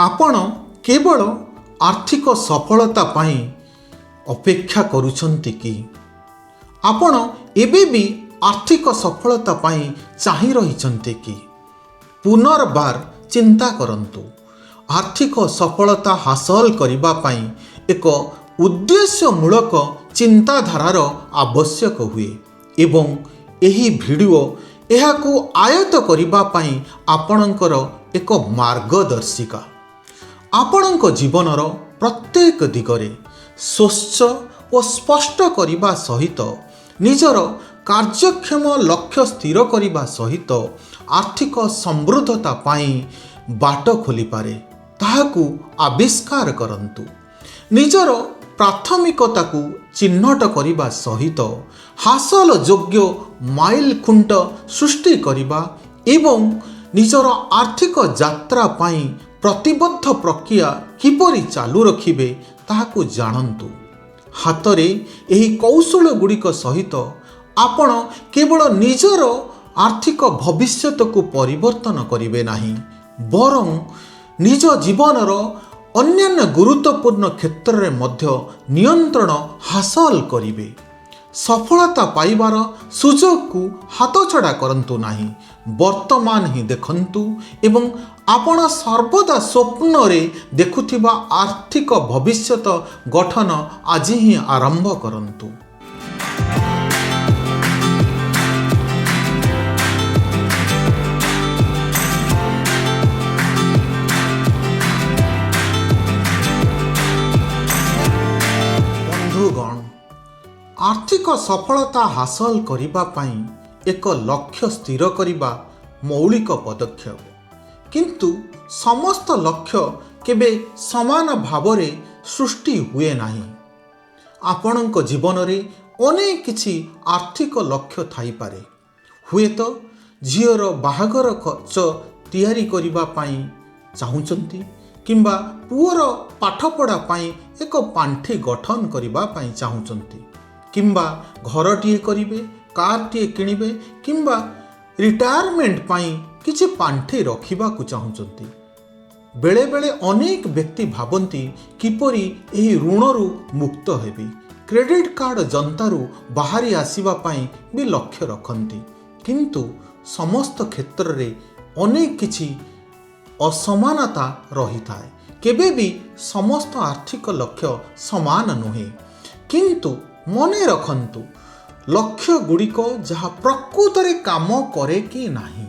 ଆପଣ କେବଳ ଆର୍ଥିକ ସଫଳତା ପାଇଁ ଅପେକ୍ଷା କରୁଛନ୍ତି କି? ଆପଣ ଏବେ ବି ଆର୍ଥିକ ସଫଳତା ପାଇଁ ଚାହିଁ ରହିଛନ୍ତି କି? ପୁନର୍ବାର ଚିନ୍ତା କରନ୍ତୁ। ଆର୍ଥିକ ସଫଳତା ହାସଲ କରିବା ପାଇଁ ଏକ ଉଦ୍ଦେଶ୍ୟମୂଳକ ଚିନ୍ତାଧାରାର ଆବଶ୍ୟକ ହୁଏ ଏବଂ ଏହି ଭିଡ଼ିଓ ଏହାକୁ ଆୟତ୍ତ କରିବା ପାଇଁ ଆପଣଙ୍କର ଏକ ମାର୍ଗଦର୍ଶିକା। ଆପଣଙ୍କ ଜୀବନର ପ୍ରତ୍ୟେକ ଦିଗରେ ସ୍ୱଚ୍ଛ ଓ ସ୍ପଷ୍ଟ କରିବା ସହିତ, ନିଜର କାର୍ଯ୍ୟକ୍ଷମ ଲକ୍ଷ୍ୟ ସ୍ଥିର କରିବା ସହିତ ଆର୍ଥିକ ସମୃଦ୍ଧତା ପାଇଁ ବାଟ ଖୋଲିପାରେ, ତାହାକୁ ଆବିଷ୍କାର କରନ୍ତୁ। ନିଜର ପ୍ରାଥମିକତାକୁ ଚିହ୍ନଟ କରିବା ସହିତ ହାସଲ ଯୋଗ୍ୟ ମାଇଲ ଖୁଣ୍ଟ ସୃଷ୍ଟି କରିବା ଏବଂ ନିଜର ଆର୍ଥିକ ଯାତ୍ରା ପାଇଁ ପ୍ରତିବଦ୍ଧ ପ୍ରକ୍ରିୟା କିପରି ଚାଲୁ ରଖିବେ, ତାହାକୁ ଜାଣନ୍ତୁ। ହାତରେ ଏହି କୌଶଳ ଗୁଡ଼ିକ ସହିତ ଆପଣ କେବଳ ନିଜର ଆର୍ଥିକ ଭବିଷ୍ୟତକୁ ପରିବର୍ତ୍ତନ କରିବେ ନାହିଁ, ବରଂ ନିଜ ଜୀବନର ଅନ୍ୟାନ୍ୟ ଗୁରୁତ୍ୱପୂର୍ଣ୍ଣ କ୍ଷେତ୍ରରେ ମଧ୍ୟ ନିୟନ୍ତ୍ରଣ ହାସଲ କରିବେ। ସଫଳତା ପାଇବାର ସୁଯୋଗକୁ ହାତଛଡ଼ା କରନ୍ତୁ ନାହିଁ। ବର୍ତ୍ତମାନ ହିଁ ଦେଖନ୍ତୁ ଏବଂ ଆପଣ ସର୍ବଦା ସ୍ୱପ୍ନରେ ଦେଖୁଥିବା ଆର୍ଥିକ ଭବିଷ୍ୟତ ଗଠନ ଆଜି ହିଁ ଆରମ୍ଭ କରନ୍ତୁ। ବନ୍ଧୁଗଣ, ଆର୍ଥିକ ସଫଳତା ହାସଲ କରିବା ପାଇଁ ଏକ ଲକ୍ଷ୍ୟ ସ୍ଥିର କରିବା ମୌଳିକ ପଦକ୍ଷେପ। କିନ୍ତୁ ସମସ୍ତ ଲକ୍ଷ୍ୟ କେବେ ସମାନ ଭାବରେ ସୃଷ୍ଟି ହୁଏ ନାହିଁ। ଆପଣଙ୍କ ଜୀବନରେ ଅନେକ କିଛି ଆର୍ଥିକ ଲକ୍ଷ୍ୟ ଥାଇପାରେ। ହୁଏତ ଝିଅର ବାହାଘର ଖର୍ଚ୍ଚ ତିଆରି କରିବା ପାଇଁ ଚାହୁଁଛନ୍ତି କିମ୍ବା ପୁଅର ପାଠପଢ଼ା ପାଇଁ ଏକ ପାଣ୍ଠି ଗଠନ କରିବା ପାଇଁ ଚାହୁଁଛନ୍ତି କିମ୍ବା ଘରଟିଏ କରିବେ, କାରଟିଏ କିଣିବେ କିମ୍ବା ରିଟାୟାରମେଣ୍ଟ ପାଇଁ କିଛି ପାଣ୍ଠି ରଖିବାକୁ ଚାହୁଁଛନ୍ତି। ବେଳେବେଳେ ଅନେକ ବ୍ୟକ୍ତି ଭାବନ୍ତି, କିପରି ଏହି ଋଣରୁ ମୁକ୍ତ ହେବି। କ୍ରେଡ଼ିଟ୍ କାର୍ଡ଼ ଯନ୍ତାରୁ ବାହାରି ଆସିବା ପାଇଁ ବି ଲକ୍ଷ୍ୟ ରଖନ୍ତି। କିନ୍ତୁ ସମସ୍ତ କ୍ଷେତ୍ରରେ ଅନେକ କିଛି ଅସମାନତା ରହିଥାଏ। କେବେ ବି ସମସ୍ତ ଆର୍ଥିକ ଲକ୍ଷ୍ୟ ସମାନ ନୁହେଁ। କିନ୍ତୁ ମନେ ରଖନ୍ତୁ, ଲକ୍ଷ୍ୟ ଗୁଡ଼ିକ ଯାହା ପ୍ରକୃତରେ କାମ କରେ କି ନାହିଁ।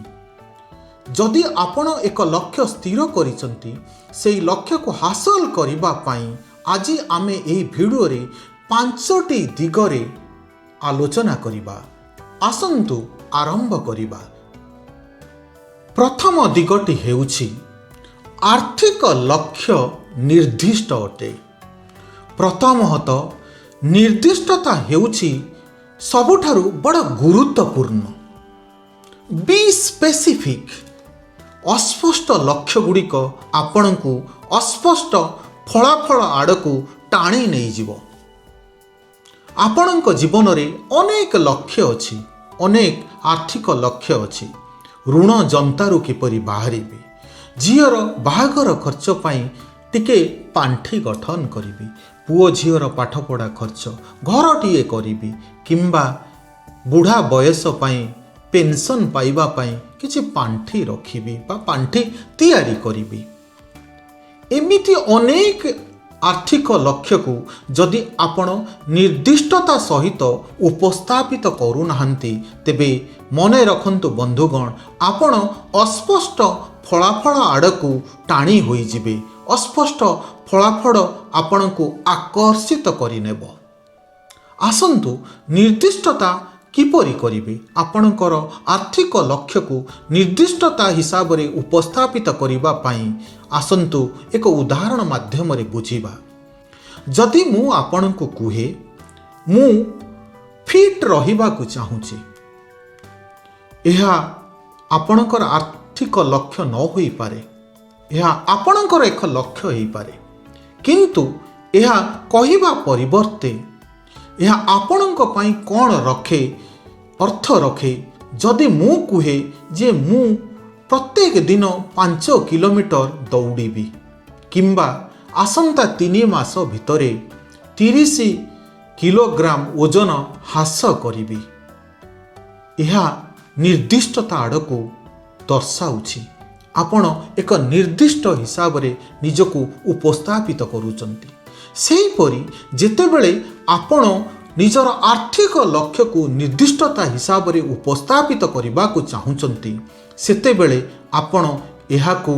ଯଦି ଆପଣ ଏକ ଲକ୍ଷ୍ୟ ସ୍ଥିର କରିଛନ୍ତି, ସେହି ଲକ୍ଷ୍ୟକୁ ହାସଲ କରିବା ପାଇଁ ଆଜି ଆମେ ଏହି ଭିଡ଼ିଓରେ ପାଞ୍ଚଟି ଦିଗରେ ଆଲୋଚନା କରିବା। ଆସନ୍ତୁ ଆରମ୍ଭ କରିବା। ପ୍ରଥମ ଦିଗଟି ହେଉଛି, ଆର୍ଥିକ ଲକ୍ଷ୍ୟ ନିର୍ଦ୍ଦିଷ୍ଟ ଅଟେ। ପ୍ରଥମତଃ, ନିର୍ଦ୍ଦିଷ୍ଟତା ହେଉଛି ସବୁଠାରୁ ବଡ଼ ଗୁରୁତ୍ୱପୂର୍ଣ୍ଣ। Be specific. ଅସ୍ପଷ୍ଟ ଲକ୍ଷ୍ୟ ଗୁଡ଼ିକ ଆପଣଙ୍କୁ ଅସ୍ପଷ୍ଟ ଫଳାଫଳ ଆଡ଼କୁ ଟାଣି ନେଇଯିବ। ଆପଣଙ୍କ ଜୀବନରେ ଅନେକ ଲକ୍ଷ୍ୟ ଅଛି, ଅନେକ ଆର୍ଥିକ ଲକ୍ଷ୍ୟ ଅଛି। ଋଣ ଯନ୍ତାରୁ କିପରି ବାହାରିବି, ଝିଅର ବାହାଘର ଖର୍ଚ୍ଚ ପାଇଁ ଟିକେ ପାଣ୍ଠି ଗଠନ କରିବି, ପୁଅ ଝିଅର ପାଠପଢ଼ା ଖର୍ଚ୍ଚ, ଘରଟିଏ କରିବି କିମ୍ବା ବୁଢ଼ା ବୟସ ପାଇଁ ପେନସନ୍ ପାଇବା ପାଇଁ କିଛି ପାଣ୍ଠି ରଖିବି ବା ପାଣ୍ଠି ତିଆରି କରିବି। ଏମିତି ଅନେକ ଆର୍ଥିକ ଲକ୍ଷ୍ୟକୁ ଯଦି ଆପଣ ନିର୍ଦ୍ଦିଷ୍ଟତା ସହିତ ଉପସ୍ଥାପିତ କରୁନାହାନ୍ତି, ତେବେ ମନେ ରଖନ୍ତୁ ବନ୍ଧୁଗଣ, ଆପଣ ଅସ୍ପଷ୍ଟ ଫଳାଫଳ ଆଡ଼କୁ ଟାଣି ହୋଇଯିବେ। ଅସ୍ପଷ୍ଟ ଫଳାଫଳ ଆପଣଙ୍କୁ ଆକର୍ଷିତ କରିନେବ। ଆସନ୍ତୁ, ନିର୍ଦ୍ଦିଷ୍ଟତା କିପରି କରିବେ? ଆପଣଙ୍କର ଆର୍ଥିକ ଲକ୍ଷ୍ୟକୁ ନିର୍ଦ୍ଦିଷ୍ଟତା ହିସାବରେ ଉପସ୍ଥାପିତ କରିବା ପାଇଁ ଆସନ୍ତୁ ଏକ ଉଦାହରଣ ମାଧ୍ୟମରେ ବୁଝିବା। ଯଦି ମୁଁ ଆପଣଙ୍କୁ କୁହେ, ମୁଁ ଫିଟ୍ ରହିବାକୁ ଚାହୁଁଛି, ଏହା ଆପଣଙ୍କର ଆର୍ଥିକ ଲକ୍ଷ୍ୟ ନ ହୋଇପାରେ। ଏହା ଆପଣଙ୍କର ଏକ ଲକ୍ଷ୍ୟ ହୋଇପାରେ। କିନ୍ତୁ ଏହା କହିବା ପରିବର୍ତ୍ତେ ଏହା ଆପଣଙ୍କ ପାଇଁ କ'ଣ ରଖେ, ଅର୍ଥ ରଖେ, ଯଦି ମୁଁ କୁହେ ଯେ ମୁଁ ପ୍ରତ୍ୟେକ ଦିନ 5 କିଲୋମିଟର ଦୌଡ଼ିବି। କିମ୍ବା ଆସନ୍ତା 3 ମାସ ଭିତରେ 30 କିଲୋଗ୍ରାମ ଓଜନ ହ୍ରାସ କରିବି। ଏହା ନିର୍ଦ୍ଦିଷ୍ଟତା ଆଡ଼କୁ ଦର୍ଶାଉଛି। ଆପଣ ଏକ ନିର୍ଦ୍ଦିଷ୍ଟ ହିସାବରେ ନିଜକୁ ଉପସ୍ଥାପିତ କରୁଛନ୍ତି। ସେହିପରି ଯେତେବେଳେ ଆପଣ ନିଜର ଆର୍ଥିକ ଲକ୍ଷ୍ୟକୁ ନିର୍ଦ୍ଦିଷ୍ଟତା ହିସାବରେ ଉପସ୍ଥାପିତ କରିବାକୁ ଚାହୁଁଛନ୍ତି, ସେତେବେଳେ ଆପଣ ଏହାକୁ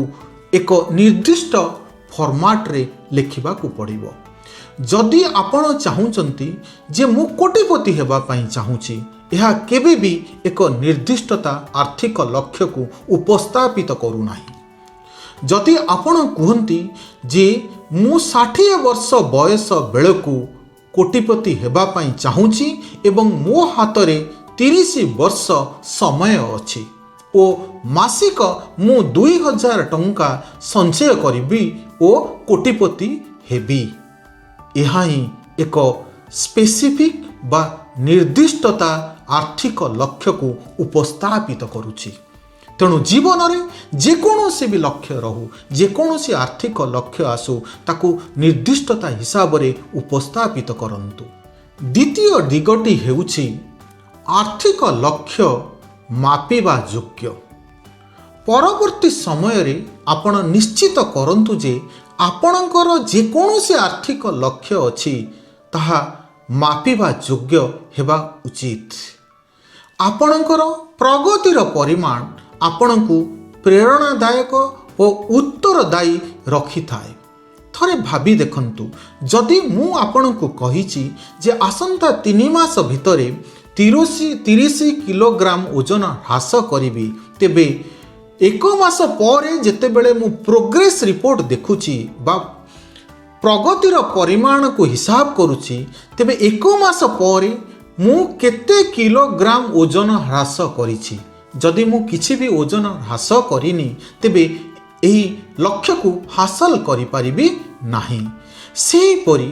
ଏକ ନିର୍ଦ୍ଦିଷ୍ଟ ଫର୍ମାଟରେ ଲେଖିବାକୁ ପଡ଼ିବ। ଯଦି ଆପଣ ଚାହୁଁଛନ୍ତି ଯେ ମୁଁ କୋଟିପତି ହେବା ପାଇଁ ଚାହୁଁଛି, ଏହା କେବେ ବି ଏକ ନିର୍ଦ୍ଦିଷ୍ଟତା ଆର୍ଥିକ ଲକ୍ଷ୍ୟକୁ ଉପସ୍ଥାପିତ କରୁନାହିଁ। ଯଦି ଆପଣ କୁହନ୍ତି ଯେ ମୁଁ 60 ବର୍ଷ ବୟସ ବେଳକୁ କୋଟିପତି ହେବା ପାଇଁ ଚାହୁଁଛି ଏବଂ ମୋ ହାତରେ 30 ବର୍ଷ ସମୟ ଅଛି ଓ ମାସିକ ମୁଁ 2000 ଟଙ୍କା ସଞ୍ଚୟ କରିବି ଓ କୋଟିପତି ହେବି, ଏହା ହିଁ ଏକ ସ୍ପେସିଫିକ୍ ବା ନିର୍ଦ୍ଦିଷ୍ଟତା ଆର୍ଥିକ ଲକ୍ଷ୍ୟକୁ ଉପସ୍ଥାପିତ କରୁଛି। ତେଣୁ ଜୀବନରେ ଯେକୌଣସି ବି ଲକ୍ଷ୍ୟ ରହୁ, ଯେକୌଣସି ଆର୍ଥିକ ଲକ୍ଷ୍ୟ ଆସୁ, ତାକୁ ନିର୍ଦ୍ଦିଷ୍ଟତା ହିସାବରେ ଉପସ୍ଥାପିତ କରନ୍ତୁ। ଦ୍ୱିତୀୟ ଦିଗଟି ହେଉଛି ଆର୍ଥିକ ଲକ୍ଷ୍ୟ ମାପିବା ଯୋଗ୍ୟ। ପରବର୍ତ୍ତୀ ସମୟରେ ଆପଣ ନିଶ୍ଚିତ କରନ୍ତୁ ଯେ ଆପଣଙ୍କର ଯେକୌଣସି ଆର୍ଥିକ ଲକ୍ଷ୍ୟ ଅଛି, ତାହା ମାପିବା ଯୋଗ୍ୟ ହେବା ଉଚିତ। ଆପଣଙ୍କର ପ୍ରଗତିର ପରିମାଣ ଆପଣଙ୍କୁ ପ୍ରେରଣାଦାୟକ ଓ ଉତ୍ତରଦାୟୀ ରଖିଥାଏ। ଥରେ ଭାବି ଦେଖନ୍ତୁ, ଯଦି ମୁଁ ଆପଣଙ୍କୁ କହିଛି ଯେ ଆସନ୍ତା 3 ମାସ ଭିତରେ 30 କିଲୋଗ୍ରାମ ଓଜନ ହ୍ରାସ କରିବି, ତେବେ ଏକ ମାସ ପରେ ଯେତେବେଳେ ମୁଁ ପ୍ରୋଗ୍ରେସ୍ ରିପୋର୍ଟ ଦେଖୁଛି ବା ପ୍ରଗତିର ପରିମାଣକୁ ହିସାବ କରୁଛି, ତେବେ ଏକ ମାସ ପରେ ମୁଁ କେତେ କିଲୋଗ୍ରାମ ଓଜନ ହ୍ରାସ କରିଛି? ଯଦି ମୁଁ କିଛି ବି ଓଜନ ହ୍ରାସ କରିନି, ତେବେ ଏହି ଲକ୍ଷ୍ୟକୁ ହାସଲ କରିପାରିବି ନାହିଁ। ସେହିପରି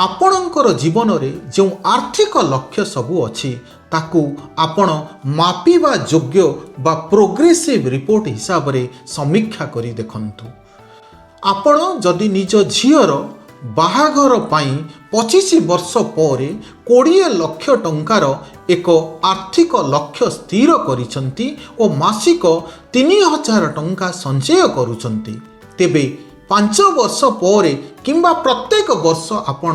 ଆପଣଙ୍କର ଜୀବନରେ ଯେଉଁ ଆର୍ଥିକ ଲକ୍ଷ୍ୟ ସବୁ ଅଛି, ତାକୁ ଆପଣ ମାପିବା ଯୋଗ୍ୟ ବା ପ୍ରୋଗ୍ରେସିଭ୍ ରିପୋର୍ଟ ହିସାବରେ ସମୀକ୍ଷା କରି ଦେଖନ୍ତୁ। ଆପଣ ଯଦି ନିଜ ଝିଅର ବାହାଘର ପାଇଁ 25 ବର୍ଷ ପରେ 20 ଲକ୍ଷ ଟଙ୍କାର ଏକ ଆର୍ଥିକ ଲକ୍ଷ୍ୟ ସ୍ଥିର କରିଛନ୍ତି ଓ ମାସିକ 3000 ଟଙ୍କା ସଞ୍ଚୟ କରୁଛନ୍ତି, ତେବେ 5 ବର୍ଷ ପରେ କିମ୍ବା ପ୍ରତ୍ୟେକ ବର୍ଷ ଆପଣ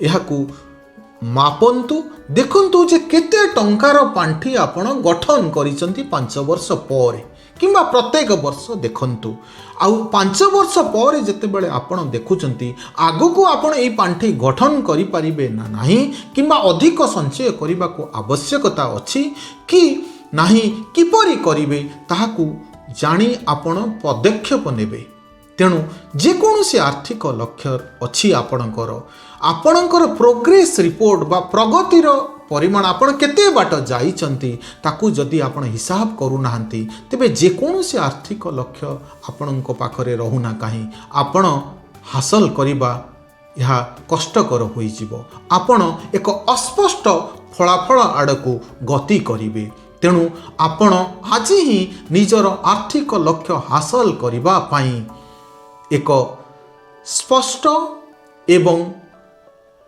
ଏହାକୁ ମାପନ୍ତୁ। ଦେଖନ୍ତୁ ଯେ କେତେ ଟଙ୍କାର ପାଣ୍ଠି ଆପଣ ଗଠନ କରିଛନ୍ତି 5 ବର୍ଷ ପରେ, କିମ୍ବା ପ୍ରତ୍ୟେକ ବର୍ଷ ଦେଖନ୍ତୁ। ଆଉ 5 ବର୍ଷ ପରେ ଯେତେବେଳେ ଆପଣ ଦେଖୁଛନ୍ତି, ଆଗକୁ ଆପଣ ଏଇ ପାଣ୍ଠି ଗଠନ କରିପାରିବେ ନା ନାହିଁ, କିମ୍ବା ଅଧିକ ସଞ୍ଚୟ କରିବାକୁ ଆବଶ୍ୟକତା ଅଛି କି ନାହିଁ, କିପରି କରିବେ, ତାହାକୁ ଜାଣି ଆପଣ ପଦକ୍ଷେପ ନେବେ। ତେଣୁ ଯେକୌଣସି ଆର୍ଥିକ ଲକ୍ଷ୍ୟ ଅଛି ଆପଣଙ୍କର, ଆପଣଙ୍କର ପ୍ରୋଗ୍ରେସ୍ ରିପୋର୍ଟ ବା ପ୍ରଗତିର ପରିମାଣ, ଆପଣ କେତେ ବାଟ ଯାଇଛନ୍ତି, ତାକୁ ଯଦି ଆପଣ ହିସାବ କରୁନାହାନ୍ତି, ତେବେ ଯେକୌଣସି ଆର୍ଥିକ ଲକ୍ଷ୍ୟ ଆପଣଙ୍କ ପାଖରେ ରହୁନା କାହିଁ, ଆପଣ ହାସଲ କରିବା ଏହା କଷ୍ଟକର ହୋଇଯିବ। ଆପଣ ଏକ ଅସ୍ପଷ୍ଟ ଫଳାଫଳ ଆଡ଼କୁ ଗତି କରିବେ। ତେଣୁ ଆପଣ ଆଜି ହିଁ ନିଜର ଆର୍ଥିକ ଲକ୍ଷ୍ୟ ହାସଲ କରିବା ପାଇଁ ଏକ ସ୍ପଷ୍ଟ ଏବଂ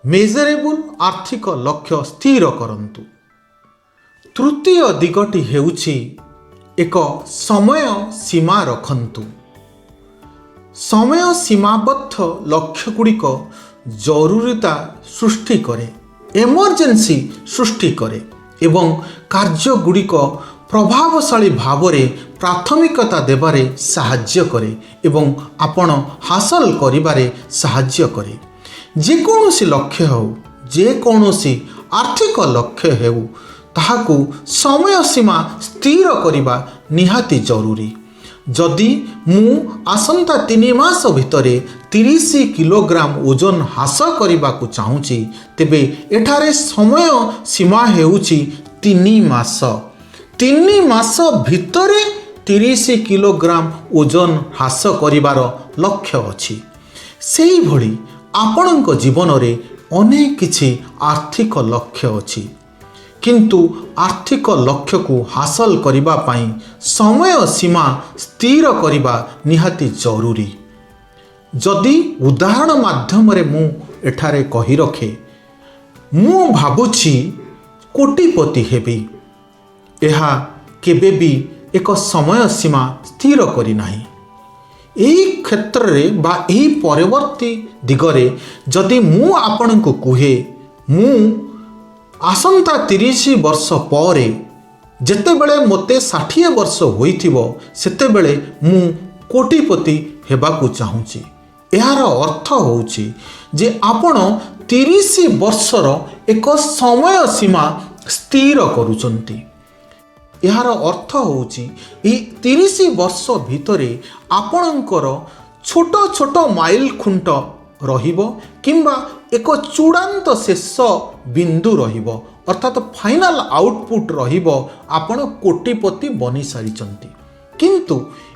ମେଜରେବୁଲ୍ ଆର୍ଥିକ ଲକ୍ଷ୍ୟ ସ୍ଥିର କରନ୍ତୁ। ତୃତୀୟ ଦିଗଟି ହେଉଛି ଏକ ସମୟ ସୀମା ରଖନ୍ତୁ। ସମୟ ସୀମାବଦ୍ଧ ଲକ୍ଷ୍ୟଗୁଡ଼ିକ ଜରୁରୀତା ସୃଷ୍ଟି କରେ, ଏମର୍ଜେନ୍ସି ସୃଷ୍ଟି କରେ ଏବଂ କାର୍ଯ୍ୟଗୁଡ଼ିକ ପ୍ରଭାବଶାଳୀ ଭାବରେ ପ୍ରାଥମିକତା ଦେବାରେ ସାହାଯ୍ୟ କରେ ଏବଂ ଆପଣ ହାସଲ କରିବାରେ ସାହାଯ୍ୟ କରେ। ଯେକୌଣସି ଲକ୍ଷ୍ୟ ହେଉ, ଯେକୌଣସି ଆର୍ଥିକ ଲକ୍ଷ୍ୟ ହେଉ, ତାହାକୁ ସମୟ ସୀମା ସ୍ଥିର କରିବା ନିହାତି ଜରୁରୀ। ଯଦି ମୁଁ ଆସନ୍ତା 3 ମାସ ଭିତରେ 30 କିଲୋଗ୍ରାମ ଓଜନ ହ୍ରାସ କରିବାକୁ ଚାହୁଁଛି, ତେବେ ଏଠାରେ ସମୟ ସୀମା ହେଉଛି 3 ମାସ। 3 ମାସ ଭିତରେ 30 କିଲୋଗ୍ରାମ ଓଜନ ହ୍ରାସ କରିବାର ଲକ୍ଷ୍ୟ ଅଛି। ସେହିଭଳି ଆପଣଙ୍କ ଜୀବନରେ ଅନେକ କିଛି ଆର୍ଥିକ ଲକ୍ଷ୍ୟ ଅଛି, କିନ୍ତୁ ଆର୍ଥିକ ଲକ୍ଷ୍ୟକୁ ହାସଲ କରିବା ପାଇଁ ସମୟ ସୀମା ସ୍ଥିର କରିବା ନିହାତି ଜରୁରୀ। ଯଦି ଉଦାହରଣ ମାଧ୍ୟମରେ ମୁଁ ଏଠାରେ କହି ରଖେ, ମୁଁ ଭାବୁଛି କୋଟିପତି ହେବି, ଏହା କେବେ ବି ଏକ ସମୟ ସୀମା ସ୍ଥିର କରିନାହିଁ। ଏହି କ୍ଷେତ୍ରରେ ବା ଏହି ପରବର୍ତ୍ତୀ ଦିଗରେ ଯଦି ମୁଁ ଆପଣଙ୍କୁ କୁହେ, ମୁଁ ଆସନ୍ତା 30 ବର୍ଷ ପରେ ଯେତେବେଳେ ମୋତେ 60 ବର୍ଷ ହୋଇଥିବ, ସେତେବେଳେ ମୁଁ କୋଟିପତି ହେବାକୁ ଚାହୁଁଛି, ଏହାର ଅର୍ଥ ହେଉଛି ଯେ ଆପଣ 30 ବର୍ଷର ଏକ ସମୟ ସୀମା ସ୍ଥିର କରୁଛନ୍ତି। ଏହାର ଅର୍ଥ ହେଉଛି, ଏହି 30 ବର୍ଷ ଭିତରେ ଆପଣଙ୍କର ଛୋଟ ଛୋଟ ମାଇଲ ଖୁଣ୍ଟ ରହିବ କିମ୍ବା ଏକ ଚୂଡ଼ାନ୍ତ ଶେଷ ବିନ୍ଦୁ ରହିବ, ଅର୍ଥାତ୍ ଫାଇନାଲ ଆଉଟପୁଟ୍ ରହିବ, ଆପଣ କୋଟିପତି ବନିସାରିଛନ୍ତି। କିନ୍ତୁ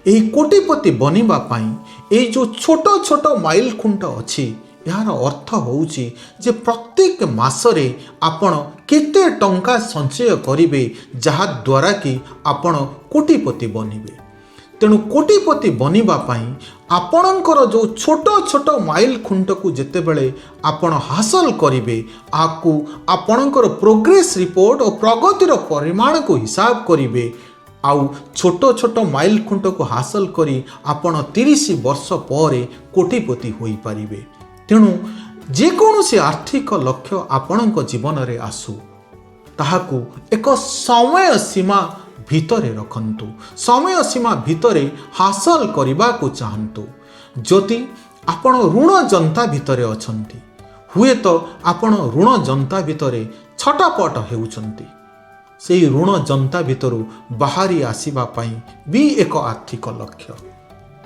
ଏହି କୋଟିପତି ବନିବା ପାଇଁ ଏଇ ଯେଉଁ ଛୋଟ ଛୋଟ ମାଇଲ ଖୁଣ୍ଟ ଅଛି, ଏହାର ଅର୍ଥ ହେଉଛି ଯେ ପ୍ରତ୍ୟେକ ମାସରେ ଆପଣ କେତେ ଟଙ୍କା ସଞ୍ଚୟ କରିବେ, ଯାହାଦ୍ୱାରା କି ଆପଣ କୋଟିପତି ବନିବେ। ତେଣୁ କୋଟିପତି ବନିବା ପାଇଁ ଆପଣଙ୍କର ଯେଉଁ ଛୋଟ ଛୋଟ ମାଇଲ ଖୁଣ୍ଟକୁ ଯେତେବେଳେ ଆପଣ ହାସଲ କରିବେ, ଆକୁ ଆପଣଙ୍କର ପ୍ରୋଗ୍ରେସ୍ ରିପୋର୍ଟ ଓ ପ୍ରଗତିର ପରିମାଣକୁ ହିସାବ କରିବେ ଆଉ ଛୋଟ ଛୋଟ ମାଇଲ ଖୁଣ୍ଟକୁ ହାସଲ କରି ଆପଣ 30 ବର୍ଷ ପରେ କୋଟିପତି ହୋଇପାରିବେ। ତେଣୁ ଯେକୌଣସି ଆର୍ଥିକ ଲକ୍ଷ୍ୟ ଆପଣଙ୍କ ଜୀବନରେ ଆସୁ, ତାହାକୁ ଏକ ସମୟ ସୀମା ଭିତରେ ରଖନ୍ତୁ, ସମୟ ସୀମା ଭିତରେ ହାସଲ କରିବାକୁ ଚାହାନ୍ତୁ। ଯଦି ଆପଣ ଋଣ ଯନ୍ତା ଭିତରେ ଅଛନ୍ତି, ହୁଏତ ଆପଣ ଋଣ ଯନ୍ତା ଭିତରେ ଛଟପଟ ହେଉଛନ୍ତି, ସେଇ ଋଣ ଯନ୍ତା ଭିତରୁ ବାହାରି ଆସିବା ପାଇଁ ବି ଏକ ଆର୍ଥିକ ଲକ୍ଷ୍ୟ।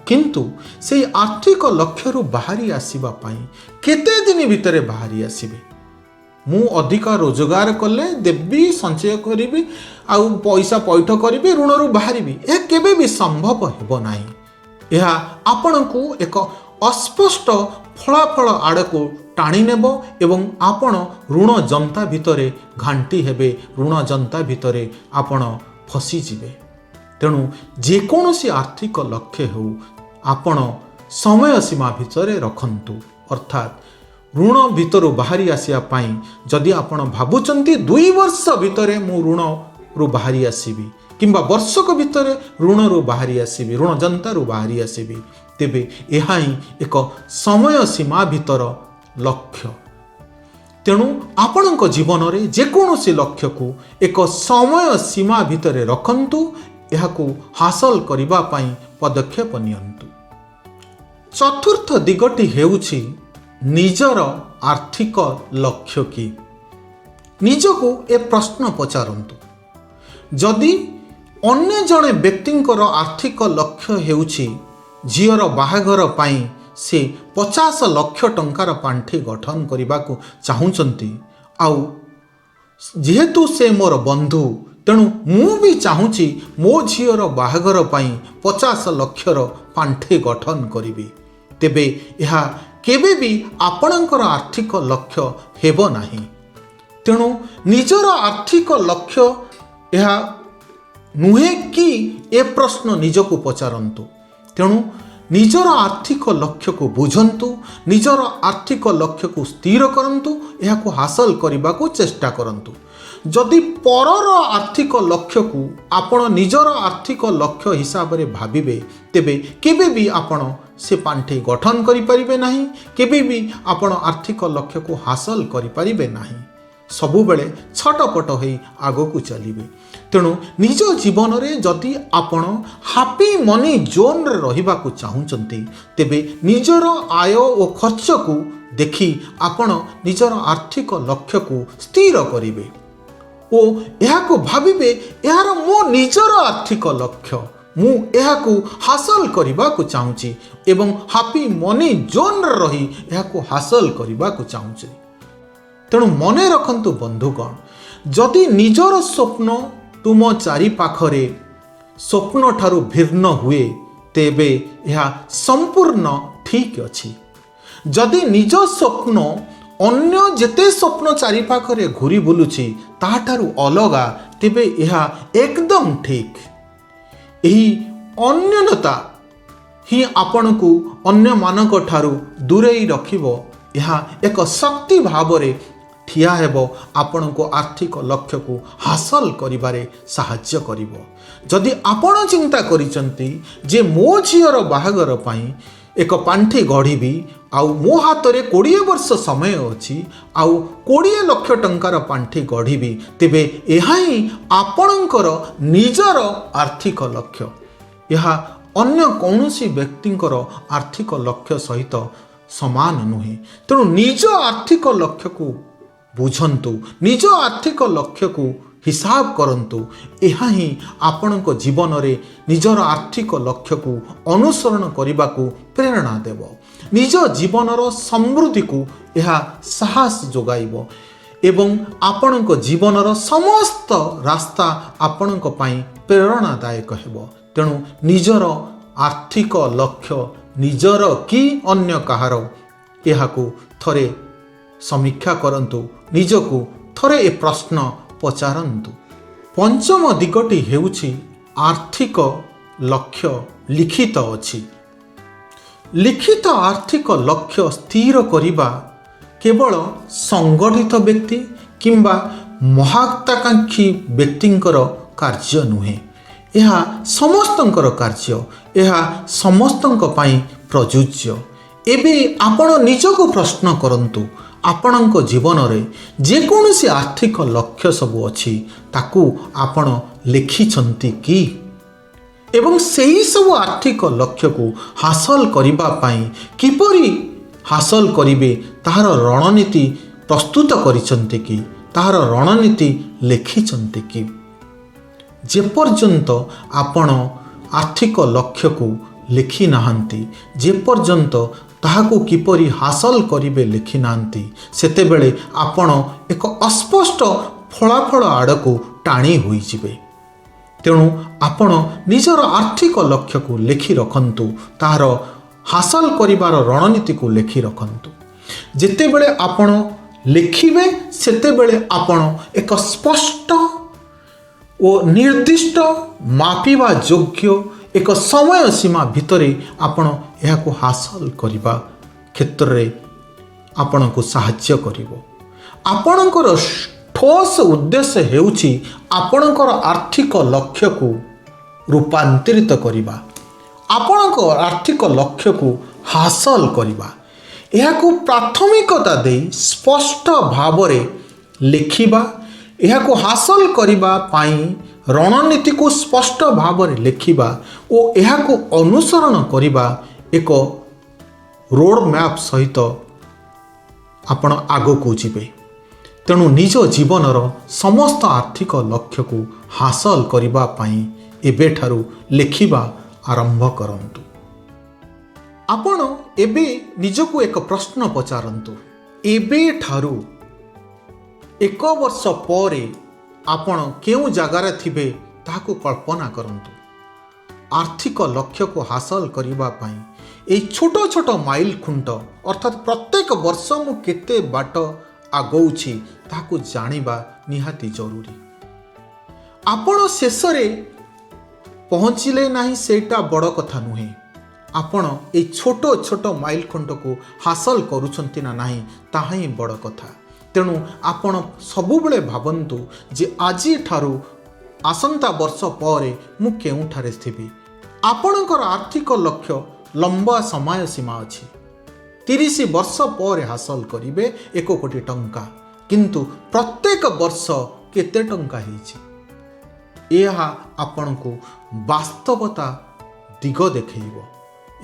କିନ୍ତୁ ସେଇ ଆର୍ଥିକ ଲକ୍ଷ୍ୟରୁ ବାହାରି ଆସିବା ପାଇଁ କେତେ ଦିନ ଭିତରେ ବାହାରି ଆସିବେ? ମୁଁ ଅଧିକ ରୋଜଗାର କଲେ ଦେବି, ସଞ୍ଚୟ କରିବି ଆଉ ପଇସା ପଇଠ କରିବି, ଋଣରୁ ବାହାରିବି, ଏହା କେବେ ବି ସମ୍ଭବ ହେବ ନାହିଁ। ଏହା ଆପଣଙ୍କୁ ଏକ ଅସ୍ପଷ୍ଟ ଫଳାଫଳ ଆଡ଼କୁ ଟାଣି ନେବ ଏବଂ ଆପଣ ଋଣ ଯନ୍ତା ଭିତରେ ଘାଣ୍ଟି ହେବେ, ଋଣ ଯନ୍ତା ଭିତରେ ଆପଣ ଫସିଯିବେ। ତେଣୁ ଯେକୌଣସି ଆର୍ଥିକ ଲକ୍ଷ୍ୟ ହେଉ, ଆପଣ ସମୟ ସୀମା ଭିତରେ ରଖନ୍ତୁ। ଅର୍ଥାତ୍ ଋଣ ଭିତରୁ ବାହାରି ଆସିବା ପାଇଁ ଯଦି ଆପଣ ଭାବୁଛନ୍ତି 2 ବର୍ଷ ଭିତରେ ମୁଁ ଋଣରୁ ବାହାରି ଆସିବି କିମ୍ବା ବର୍ଷକ ଭିତରେ ଋଣରୁ ବାହାରି ଆସିବି, ଋଣ ଯନ୍ତାରୁ ବାହାରି ଆସିବି, ତେବେ ଏହା ହିଁ ଏକ ସମୟ ସୀମା ଭିତର ଲକ୍ଷ୍ୟ। ତେଣୁ ଆପଣଙ୍କ ଜୀବନରେ ଯେକୌଣସି ଲକ୍ଷ୍ୟକୁ ଏକ ସମୟ ସୀମା ଭିତରେ ରଖନ୍ତୁ, ଏହାକୁ ହାସଲ କରିବା ପାଇଁ ପଦକ୍ଷେପ ନିଅନ୍ତୁ। ଚତୁର୍ଥ ଦିଗଟି ହେଉଛି, ନିଜର ଆର୍ଥିକ ଲକ୍ଷ୍ୟ କି? ନିଜକୁ ଏ ପ୍ରଶ୍ନ ପଚାରନ୍ତୁ। ଯଦି ଅନ୍ୟ ଜଣେ ବ୍ୟକ୍ତିଙ୍କର ଆର୍ଥିକ ଲକ୍ଷ୍ୟ ହେଉଛି ଝିଅର ବାହାଘର ପାଇଁ ସେ 50 ଲକ୍ଷ ଟଙ୍କାର ପାଣ୍ଠି ଗଠନ କରିବାକୁ ଚାହୁଁଛନ୍ତି, ଆଉ ଯେହେତୁ ସେ ମୋର ବନ୍ଧୁ, ତେଣୁ ମୁଁ ବି ଚାହୁଁଛି ମୋ ଝିଅର ବାହାଘର ପାଇଁ 50 ଲକ୍ଷର ପାଣ୍ଠି ଗଠନ କରିବି, ତେବେ ଏହା କେବେ ବି ଆପଣଙ୍କର ଆର୍ଥିକ ଲକ୍ଷ୍ୟ ହେବ ନାହିଁ। ତେଣୁ ନିଜର ଆର୍ଥିକ ଲକ୍ଷ୍ୟ ଏହା ନୁହେଁ କି, ଏ ପ୍ରଶ୍ନ ନିଜକୁ ପଚାରନ୍ତୁ। ତେଣୁ ନିଜର ଆର୍ଥିକ ଲକ୍ଷ୍ୟକୁ ବୁଝନ୍ତୁ, ନିଜର ଆର୍ଥିକ ଲକ୍ଷ୍ୟକୁ ସ୍ଥିର କରନ୍ତୁ, ଏହାକୁ ହାସଲ କରିବାକୁ ଚେଷ୍ଟା କରନ୍ତୁ। ଯଦି ପରର ଆର୍ଥିକ ଲକ୍ଷ୍ୟକୁ ଆପଣ ନିଜର ଆର୍ଥିକ ଲକ୍ଷ୍ୟ ହିସାବରେ ଭାବିବେ, ତେବେ କେବେ ବି ଆପଣ ସେ ପାଣ୍ଠି ଗଠନ କରିପାରିବେ ନାହିଁ, କେବେ ବି ଆପଣ ଆର୍ଥିକ ଲକ୍ଷ୍ୟକୁ ହାସଲ କରିପାରିବେ ନାହିଁ, ସବୁବେଳେ ଛଟପଟ ହୋଇ ଆଗକୁ ଚାଲିବେ। ତେଣୁ ନିଜ ଜୀବନରେ ଯଦି ଆପଣ ହାପି ମନି ଜୋନ୍ରେ ରହିବାକୁ ଚାହୁଁଛନ୍ତି, ତେବେ ନିଜର ଆୟ ଓ ଖର୍ଚ୍ଚକୁ ଦେଖି ଆପଣ ନିଜର ଆର୍ଥିକ ଲକ୍ଷ୍ୟକୁ ସ୍ଥିର କରିବେ ଓ ଏହାକୁ ଭାବିବେ, ଏହାର ମୋ ନିଜର ଆର୍ଥିକ ଲକ୍ଷ୍ୟ, ମୁଁ ଏହାକୁ ହାସଲ କରିବାକୁ ଚାହୁଁଛି ଏବଂ ହାପି ମନି ଜୋନ୍ରେ ରହି ଏହାକୁ ହାସଲ କରିବାକୁ ଚାହୁଁଛି। ତେଣୁ ମନେ ରଖନ୍ତୁ ବନ୍ଧୁଗଣ, ଯଦି ନିଜର ସ୍ୱପ୍ନ ତୁମ ଚାରିପାଖରେ ସ୍ୱପ୍ନ ଠାରୁ ଭିନ୍ନ ହୁଏ, ତେବେ ଏହା ସମ୍ପୂର୍ଣ୍ଣ ଠିକ୍ ଅଛି। ଯଦି ନିଜ ସ୍ୱପ୍ନ ଅନ୍ୟ ଯେତେ ସ୍ୱପ୍ନ ଚାରିପାଖରେ ଘୁରି ବୁଲୁଛି ତାହାଠାରୁ ଅଲଗା, ତେବେ ଏହା ଏକଦମ ଠିକ୍। ଏହି ଅନ୍ୟନ୍ୟତା ହିଁ ଆପଣଙ୍କୁ ଅନ୍ୟମାନଙ୍କ ଠାରୁ ଦୂରେଇ ରଖିବ। ଏହା ଏକ ଶକ୍ତି ଭାବରେ ଠିଆ ହେବ, ଆପଣଙ୍କୁ ଆର୍ଥିକ ଲକ୍ଷ୍ୟକୁ ହାସଲ କରିବାରେ ସାହାଯ୍ୟ କରିବ। ଯଦି ଆପଣ ଚିନ୍ତା କରିଛନ୍ତି ଯେ ମୋ ଝିଅର ବାହାଘର ପାଇଁ ଏକ ପାଣ୍ଠି ଗଢ଼ିବି, ଆଉ ମୋ ହାତରେ 20 ବର୍ଷ ସମୟ ଅଛି, ଆଉ 20 ଲକ୍ଷ ଟଙ୍କାର ପାଣ୍ଠି ଗଢ଼ିବି, ତେବେ ଏହା ହିଁ ଆପଣଙ୍କର ନିଜର ଆର୍ଥିକ ଲକ୍ଷ୍ୟ। ଏହା ଅନ୍ୟ କୌଣସି ବ୍ୟକ୍ତିଙ୍କର ଆର୍ଥିକ ଲକ୍ଷ୍ୟ ସହିତ ସମାନ ନୁହେଁ। ତେଣୁ ନିଜ ଆର୍ଥିକ ଲକ୍ଷ୍ୟକୁ ବୁଝନ୍ତୁ, ନିଜ ଆର୍ଥିକ ଲକ୍ଷ୍ୟକୁ ହିସାବ କରନ୍ତୁ। ଏହା ହିଁ ଆପଣଙ୍କ ଜୀବନରେ ନିଜର ଆର୍ଥିକ ଲକ୍ଷ୍ୟକୁ ଅନୁସରଣ କରିବାକୁ ପ୍ରେରଣା ଦେବ। ନିଜ ଜୀବନର ସମୃଦ୍ଧିକୁ ଏହା ସାହସ ଯୋଗାଇବ ଏବଂ ଆପଣଙ୍କ ଜୀବନର ସମସ୍ତ ରାସ୍ତା ଆପଣଙ୍କ ପାଇଁ ପ୍ରେରଣାଦାୟକ ହେବ। ତେଣୁ ନିଜର ଆର୍ଥିକ ଲକ୍ଷ୍ୟ, ନିଜର କି ଅନ୍ୟ କାହାର, ଏହାକୁ ଥରେ ସମୀକ୍ଷା କରନ୍ତୁ, ନିଜକୁ ଥରେ ଏ ପ୍ରଶ୍ନ ପଚାରନ୍ତୁ। ପଞ୍ଚମ ଦିଗଟି ହେଉଛି ଆର୍ଥିକ ଲକ୍ଷ୍ୟ ଲିଖିତ ଅଛି। ଲିଖିତ ଆର୍ଥିକ ଲକ୍ଷ୍ୟ ସ୍ଥିର କରିବା କେବଳ ସଂଗଠିତ ବ୍ୟକ୍ତି କିମ୍ବା ମହତ୍ୱାକାଂକ୍ଷୀ ବ୍ୟକ୍ତିଙ୍କର କାର୍ଯ୍ୟ ନୁହେଁ। ଏହା ସମସ୍ତଙ୍କର କାର୍ଯ୍ୟ। ଏହା ସମସ୍ତଙ୍କ ପାଇଁ ପ୍ରଯୁଜ୍ୟ। ଏବେ ଆପଣ ନିଜକୁ ପ୍ରଶ୍ନ କରନ୍ତୁ, ଆପଣଙ୍କ ଜୀବନରେ ଯେକୌଣସି ଆର୍ଥିକ ଲକ୍ଷ୍ୟ ସବୁ ଅଛି, ତାକୁ ଆପଣ ଲେଖିଛନ୍ତି କି? ଏବଂ ସେହି ସବୁ ଆର୍ଥିକ ଲକ୍ଷ୍ୟକୁ ହାସଲ କରିବା ପାଇଁ କିପରି ହାସଲ କରିବେ, ତାହାର ରଣନୀତି ପ୍ରସ୍ତୁତ କରିଛନ୍ତି କି? ତାହାର ରଣନୀତି ଲେଖିଛନ୍ତି କି? ଯେପର୍ଯ୍ୟନ୍ତ ଆପଣ ଆର୍ଥିକ ଲକ୍ଷ୍ୟକୁ ଲେଖି ନାହାନ୍ତି, ଯେପର୍ଯ୍ୟନ୍ତ ତାହାକୁ କିପରି ହାସଲ କରିବେ ଲେଖି ନାହାନ୍ତି, ସେତେବେଳେ ଆପଣ ଏକ ଅସ୍ପଷ୍ଟ ଫଳାଫଳ ଆଡ଼କୁ ଟାଣି ହୋଇଯିବେ। ତେଣୁ ଆପଣ ନିଜର ଆର୍ଥିକ ଲକ୍ଷ୍ୟକୁ ଲେଖି ରଖନ୍ତୁ, ତାହାର ହାସଲ କରିବାର ରଣନୀତିକୁ ଲେଖି ରଖନ୍ତୁ। ଯେତେବେଳେ ଆପଣ ଲେଖିବେ, ସେତେବେଳେ ଆପଣ ଏକ ସ୍ପଷ୍ଟ ଓ ନିର୍ଦ୍ଦିଷ୍ଟ, ମାପିବା ଯୋଗ୍ୟ ଏକ ସମୟ ସୀମା ଭିତରେ ଆପଣ ଏହାକୁ ହାସଲ କରିବା କ୍ଷେତ୍ରରେ ଆପଣଙ୍କୁ ସାହାଯ୍ୟ କରିବ। ଆପଣଙ୍କର ଠୋସ୍ ଉଦ୍ଦେଶ୍ୟ ହେଉଛି ଆପଣଙ୍କର ଆର୍ଥିକ ଲକ୍ଷ୍ୟକୁ ରୂପାନ୍ତରିତ କରିବା, ଆପଣଙ୍କ ଆର୍ଥିକ ଲକ୍ଷ୍ୟକୁ ହାସଲ କରିବା। ଏହାକୁ ପ୍ରାଥମିକତା ଦେଇ ସ୍ପଷ୍ଟ ଭାବରେ ଲେଖିବା, ଏହାକୁ ହାସଲ କରିବା ପାଇଁ ରଣନୀତିକୁ ସ୍ପଷ୍ଟ ଭାବରେ ଲେଖିବା ଓ ଏହାକୁ ଅନୁସରଣ କରିବା, ଏକ ରୋଡ଼ ମ୍ୟାପ୍ ସହିତ ଆପଣ ଆଗକୁ ଯିବେ। ତେଣୁ ନିଜ ଜୀବନର ସମସ୍ତ ଆର୍ଥିକ ଲକ୍ଷ୍ୟକୁ ହାସଲ କରିବା ପାଇଁ ଏବେଠାରୁ ଲେଖିବା ଆରମ୍ଭ କରନ୍ତୁ। ଆପଣ ଏବେ ନିଜକୁ ଏକ ପ୍ରଶ୍ନ ପଚାରନ୍ତୁ, ଏବେଠାରୁ ଏକ ବର୍ଷ ପରେ ଆପଣ କେଉଁ ଜାଗାରେ ଥିବେ, ତାହାକୁ କଳ୍ପନା କରନ୍ତୁ। ଆର୍ଥିକ ଲକ୍ଷ୍ୟକୁ ହାସଲ କରିବା ପାଇଁ ଏଇ ଛୋଟ ଛୋଟ ମାଇଲ ଖୁଣ୍ଟ, ଅର୍ଥାତ୍ ପ୍ରତ୍ୟେକ ବର୍ଷ ମୁଁ କେତେ ବାଟ ଆଗଉଛି, ତାହାକୁ ଜାଣିବା ନିହାତି ଜରୁରୀ। ଆପଣ ଶେଷରେ ପହଞ୍ଚିଲେ ନାହିଁ, ସେଇଟା ବଡ଼ କଥା ନୁହେଁ। ଆପଣ ଏଇ ଛୋଟ ଛୋଟ ମାଇଲ ଖୁଣ୍ଟକୁ ହାସଲ କରୁଛନ୍ତି ନା ନାହିଁ, ତାହା ହିଁ ବଡ଼ କଥା। ତେଣୁ ଆପଣ ସବୁବେଳେ ଭାବନ୍ତୁ ଯେ ଆଜିଠାରୁ ଆସନ୍ତା ବର୍ଷ ପରେ ମୁଁ କେଉଁଠାରେ ଥିବି। ଆପଣଙ୍କର ଆର୍ଥିକ ଲକ୍ଷ୍ୟ ଲମ୍ବା ସମୟ ସୀମା ଅଛି, 30 ବର୍ଷ ପରେ ହାସଲ କରିବେ 1 କୋଟି ଟଙ୍କା। କିନ୍ତୁ ପ୍ରତ୍ୟେକ ବର୍ଷ କେତେ ଟଙ୍କା ହେଇଛି, ଏହା ଆପଣଙ୍କୁ ବାସ୍ତବତା ଦିଗ ଦେଖେଇବ।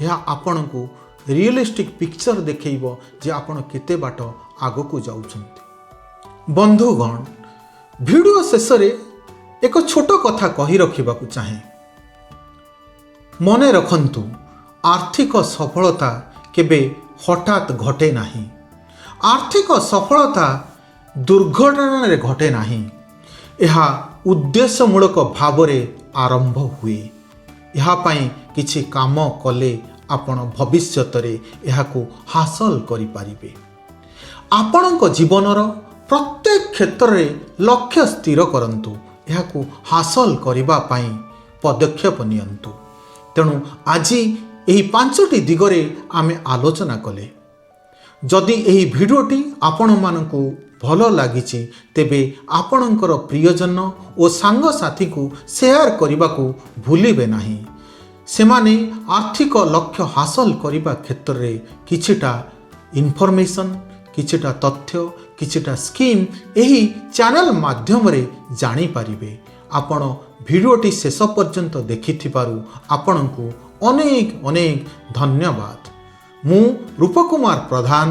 ଏହା ଆପଣଙ୍କୁ ରିଏଲିଷ୍ଟିକ୍ ପିକ୍ଚର ଦେଖେଇବ ଯେ ଆପଣ କେତେ ବାଟ ଆଗକୁ ଯାଉଛନ୍ତି। ବନ୍ଧୁଗଣ, ଭିଡ଼ିଓ ଶେଷରେ ଏକ ଛୋଟ କଥା କହି ରଖିବାକୁ ଚାହେଁ। ମନେ ରଖନ୍ତୁ, ଆର୍ଥିକ ସଫଳତା କେବେ ହଠାତ୍ ଘଟେ ନାହିଁ। ଆର୍ଥିକ ସଫଳତା ଦୁର୍ଘଟଣାରେ ଘଟେ ନାହିଁ। ଏହା ଉଦ୍ଦେଶ୍ୟମୂଳକ ଭାବରେ ଆରମ୍ଭ ହୁଏ। ଏହା ପାଇଁ କିଛି କାମ କଲେ ଆପଣ ଭବିଷ୍ୟତରେ ଏହାକୁ ହାସଲ କରିପାରିବେ। ଆପଣଙ୍କ ଜୀବନର ପ୍ରତ୍ୟେକ କ୍ଷେତ୍ରରେ ଲକ୍ଷ୍ୟ ସ୍ଥିର କରନ୍ତୁ, ଏହାକୁ ହାସଲ କରିବା ପାଇଁ ପଦକ୍ଷେପ ନିଅନ୍ତୁ। ତେଣୁ ଆଜି ଏହି ପାଞ୍ଚଟି ଦିଗରେ ଆମେ ଆଲୋଚନା କଲେ। ଯଦି ଏହି ଭିଡ଼ିଓଟି ଆପଣମାନଙ୍କୁ ଭଲ ଲାଗିଛି, ତେବେ ଆପଣଙ୍କର ପ୍ରିୟଜନ ଓ ସାଙ୍ଗସାଥୀଙ୍କୁ ସେୟାର କରିବାକୁ ଭୁଲିବେ ନାହିଁ। ସେମାନେ ଆର୍ଥିକ ଲକ୍ଷ୍ୟ ହାସଲ କରିବା କ୍ଷେତ୍ରରେ କିଛିଟା ଇନଫର୍ମେସନ୍, କିଛିଟା ତଥ୍ୟ, କିଛିଟା ସ୍କିମ୍ ଏହି ଚ୍ୟାନେଲ ମାଧ୍ୟମରେ ଜାଣିପାରିବେ। ଆପଣ ଭିଡ଼ିଓଟି ଶେଷ ପର୍ଯ୍ୟନ୍ତ ଦେଖିଥିବାରୁ ଆପଣଙ୍କୁ ଅନେକ ଅନେକ ଧନ୍ୟବାଦ। ମୁଁ ରୂପ Kumar Pradhan,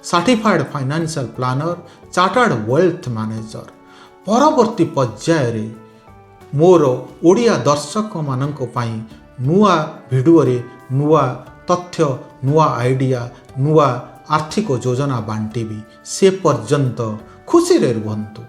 certified financial planner, chartered wealth manager। ପରବର୍ତ୍ତୀ ପର୍ଯ୍ୟାୟରେ ମୋର ଓଡ଼ିଆ ଦର୍ଶକମାନଙ୍କ ପାଇଁ ନୂଆ ଭିଡ଼ିଓରେ ନୂଆ ତଥ୍ୟ, ନୂଆ ଆଇଡ଼ିଆ, ନୂଆ ଆର୍ଥିକ ଯୋଜନା ବାଣ୍ଟିବି। ସେ ପର୍ଯ୍ୟନ୍ତ ଖୁସିରେ ରୁହନ୍ତୁ।